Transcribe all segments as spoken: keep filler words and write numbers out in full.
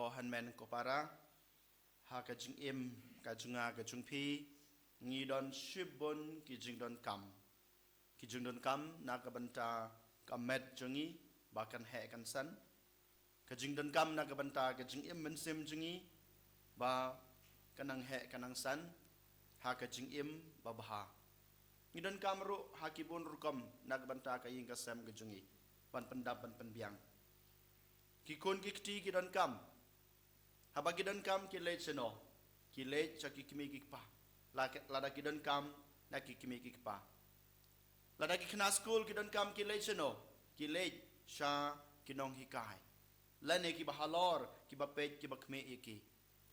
Ko hynmen ko para, ha ka jingim ka jong nga ka jong phi, ngi don shibun ki jingdonkam. Ki jingdonkam na ka bynta ka met jong ngi ba kan heh kan san. Ka jingdonkam na ka bynta ka jingim mynsiem jong ngi ba kan nang heh kan nang san ha ka jingim babha. Ngi donkam ruh ha ki bun rukom na ka bynta ka ïing ka sem ka jong ngi ban pyndap ban pynbiang. Ki khun ki kti ki donkam. Haba ki donkam ki leit shano? Ki leit sha ki kmie ki kpa. La-, lada ki donkam na ki kmie ki kpa. Lada ki khynnah skul ki donkam ki leit shano? Ki leit sha ki nonghikai. Lane kiba halor, kiba peit, kiba khmih ïa ki.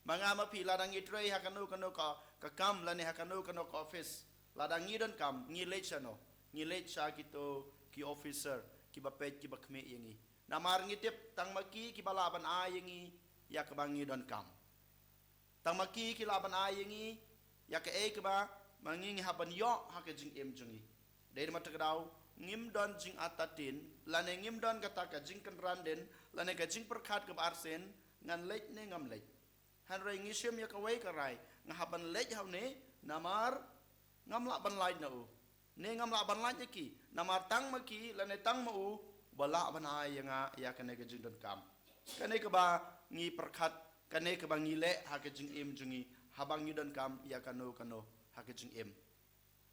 Ma nga ma phi lada ngi trei ha kano kano ka, ka kam lane ha kano kano ka office. Lada ngi donkam, ngi leit shano? Ngi leit sha kito ki officer, kiba peit, kiba khmih ïa ngi. Namar ngi tip tang ma ki kiba lah ban ai ïa ngi ïa kaba ngi donkam. Tang ma ki ki lah ban ai ïa ngi ïa kaei kaba ma ngi ngi hap ban ïoh ha ka jingim jong ngi. Dei namar kata ka daw ngim don jingartatien lane ngim don kata ka jingkynran dien lane ka jingpyrkhat kaba arsien, ngan leit ne ngam leit. Hynrei ngi shim ïa kawei ka rai, nga hap ban leit ha une namar ngam lah ban lait na u. Ne ngam lah ban lait ïa ki namar tang ma ki lane tang ma u ba lah ban ai ïa nga ïa kane ka jingdonkam. Kane kaba ngi pyrkhat, kane kaba ngi leh ha ka jingim jong ngi haba ngi donkam ïa kano kano ha ka jingim.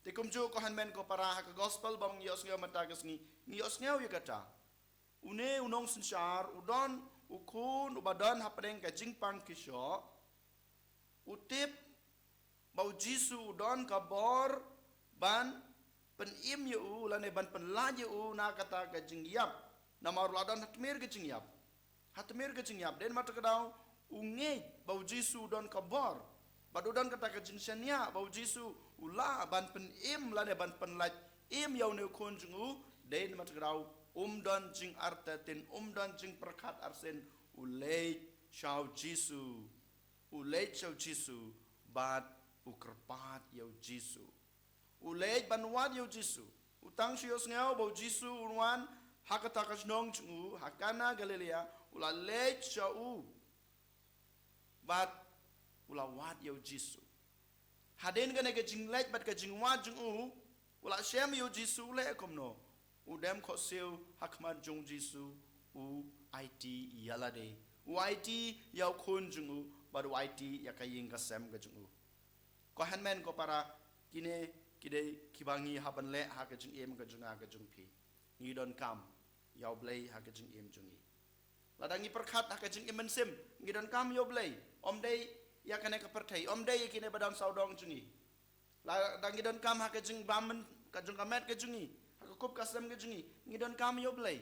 Te kumjuh ko hynmen ko para, ha ka gospel ba ngi ïohsngew mynta ka sngi, ngi ïohsngew ïa kata. Une u nongsynshar u don u khun uba don hapdeng ka jingpang khishoh. U tip ba u Jisu u don ka bor ban pynim ïa u lane ban pynlait ïa u na kata ka jingïap. Namar u la don ha tmier ka jingïap. Ha tmier ka jingïap. Dei namar kata ka daw u ngeit ba u Jisu u don ka bor. Bad u don kata ka jingshaniah ba u Jisu u lah ban pynim lane ban pynlait im ïa une u khun jong u. Dei namar kata ka daw um don jingartatien, um don jingpyrkhat arsien, u leit sha u Jisu. U leit sha u Jisu bad u kyrpad ïa u Jisu. U leit ban wad ïa u Jisu. U tang shu ïohsngew ba u Jisu un wan ha kata ka shnong jong u ha Kana Galilea, u la leit sha u bad u la wad ïa u Jisu. Hadien kane ka jingleit bad ka jingwad jong u, u la shem ïa u Jisu u leh kumno? U dem khohsiew ha khmat jong u Jisu, u aiti ïa lade. U aiti ïa u khun jong u bad u aiti ïa ka ïing ka sem ka jong u. Ko hynmen ko para, kine ki dei kiba ngi hap ban leh ha ka jingim ka jong nga ka jong phi. Ngi donkam ïa u Blei ha ka jingim jong ngi. Lada ngi pyrkhat ha ka jingim mynsiem, ngi donkam ïa u Blei. Ym dei ïa kane ka pyrthei, ym dei ïa kine ba don sawdong jong ngi. Lada ngi donkam ha ka jingbam myn-, ka jong ka met ka jong ngi, ha ka kup ka sem ka jong ngi, ngi donkam ïa u Blei.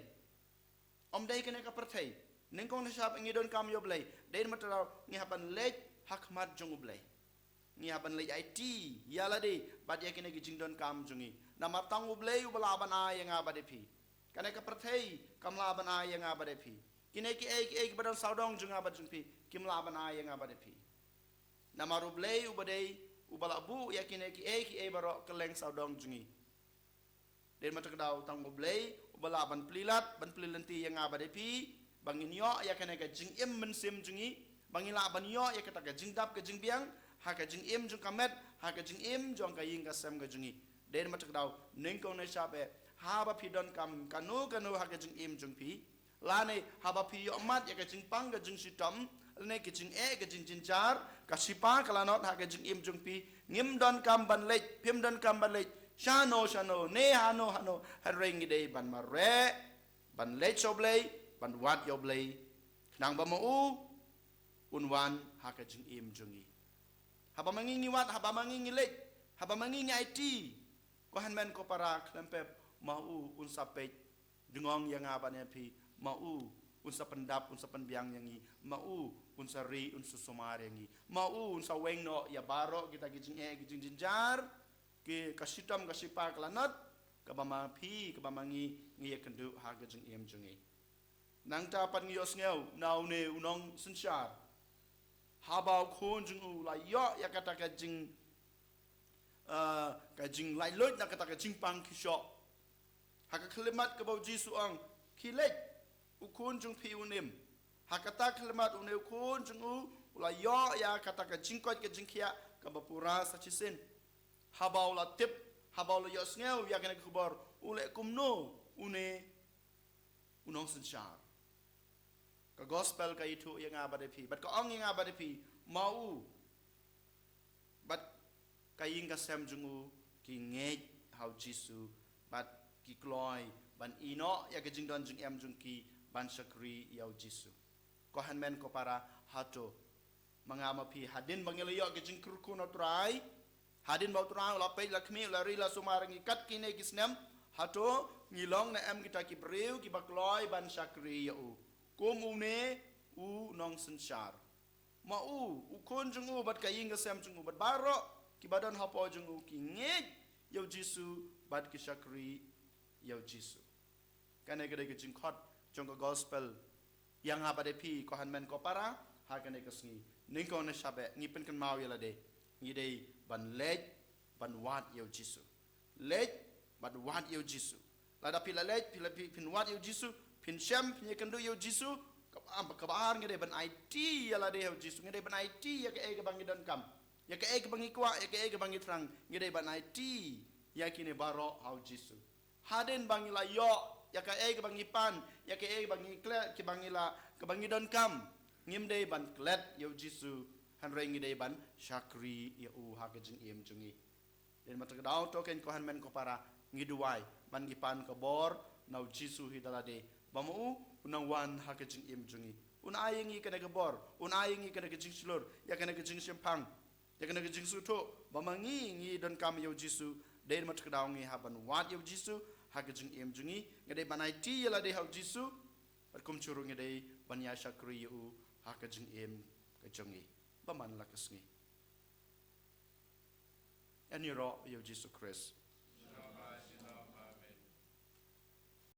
Ym dei kane ka pyrthei. Nyngkong nyngshap ngi donkam ïa u Blei. Dei namar kata ngi hap ban leit ha khmat jong u Blei. Ngi hap ban leit aiti ïa lade bad ïa kine ki jingdonkam jong ngi. Namar tang u Blei uba lah ban ai ïa nga bad ïa phi. Kane ka pyrthei kam lah ban ai ïa nga bad ïa phi. Kine kiei kiei kiba don sawdong jong nga bad jong phi kim lah ban ai ïa nga bad ïa phi. Namar u Blei uba dei uba la buh ïa kine kiei kiei baroh kylleng sawdong jong ngi. Dei namar kata ka daw tang u Blei uba lah ban plie lad, ban plie lynti ïa nga bad ïa phi, ba ngin ïoh ïa kane ka jingim mynsiem jong ngi, ba ngin lah ban ïoh ïa kata ka jingdap ka jingbiang ha ka jingim jong ka met, ha ka jingim jong ka ïing ka sem ka jong ngi. Dei namar kata ka daw nyngkong nyngshap eh, haba phi donkam kano kano ha ka jingim jong phi, lane haba phi ïohmad ïa ka jingpang ka jingshitom, lane ka jingeh ka jingjynjar, ka shipa ka lanot ha ka jingim jong phi, ngim donkam ban leit, phim donkam ban leit shano shano ne hano hano, hynrei ngi dei ban mareh, ban leit sha u Blei, ban wad ïa u Blei, khnang ba ma u un wan ha ka jingim jong ngi. Haba ma ngi ngi wad, haba ma ngi ngi leit, haba ma ngi ngi aiti, ko hynmen ko para, khlem pep ma u un sa peit jngoh ïa nga bad ïa phi, ma u un sa pyndap, un sa pynbiang ïa ngi, ma u un sa ri, un sa sumar ïa ngi, ma u un sa weng noh ïa baroh kita ki jingeh ki jingjynjar, ki ka shitom ka shipa ka lanot kaba ma phi kaba ma ngi ngi ïakynduh ha ka jingim jong ngi. Nangta pat ngi ïohsngew na une u nongsynshar, haba u khun jong u la ïoh ïa kata ka jing, ah, ka jinglaitluid na kata ka jingpang khishoh. Ha ka khyllipmat kaba u Jisu ong, khie leit, u khun jong phi un im. Ha kata ka khyllipmat une u khun jong u, u la ïoh ïa kata ka jingkoit ka jingkhiah kaba pura sa shisien. Haba u la tip, haba u la ïohsngew ïa kane ka khubor, u leh kumno une u nongsynshar. Ka gospel ka ïathuh ïa nga bad ïa phi, bad ka ong ïa nga bad ïa phi, ma u bad ka ïing ka sem jong u ki ngeit ha u Jisu, bad ki kloi ban ïehnoh ïa ka jingdon jingem jong ki ban shakri ïa u Jisu. Ko hynmen ko para, hato ma nga ma phi, hadien ba ngi la ïoh ka jingkyrkhu na u Trai, hadien ba u Trai u la peit, la khmih, la ri, la sumar ïa ngi kat kine ki snem, hato ngi long ne em kita ki briew kiba kloi ban shakri ïa u kum une u nongsynshar? Ma u, u khun jong u bad ka ïing ka sem jong u bad baroh kiba don hapoh jong u ki ngeit ïa u Jisu bad ki shakri ïa u Jisu. Kane ka dei ka jingkhot jong ka gospel ïa nga bad ïa phi, ko hynmen ko para, ha kane ka sngi. Nyngkong ne shabeih, ngi pynkynmaw ïa lade, ngi dei ban leit ban wad ïa u Jisu. Leit bad wad ïa u Jisu. Lada phi la leit, phi la, phi, phin wad ïa u Jisu, phin shem, phin ïakynduh ïa u Jisu, kaba, kaba ar ngi dei ban aiti ïa lade ha u Jisu, ngi dei ban aiti ïa kaei kaba ngi donkam, ïa kaei kaba ngi kwah, ïa kaei kaba ngi thrang, ngi dei ban aiti ïa kine baroh ha u Jisu. Hadien ba ngi la ïoh ïa kaei kaba ngi pan, ïa kaei kaba ngi klet, kaba ngi la, kaba ngi donkam, ngim dei ban klet ïa u Jisu, hynrei ngi dei ban shakri ïa u ha ka jingim jong ngi. Dei namar kata ka daw to kein, ko hynmen ko para, ngi duwai ban ngi pan ka bor na u Jisu hi da lade, ba ma u un nang wan ha ka jingim jong ngi, un ai ïa ngi kane ka bor, un ai ïa ngi kane ka jingshlur, ïa kane ka jingshemphang, ïa kane ka jingsngewthuh ba ma ngi, ngi donkam ïa u Jisu. Dei namar kata ka daw ngi hap ban wad ïa u Jisu ha ka jingim jong ngi, ngi dei ban aiti ïa lade ha u Jisu, bad kumjuh ruh ngi dei ban ïa shakri ïa u ha ka jingim ka jong ngi ba man la ka sngi. Yn ïaroh ïa u Jisu Khrist.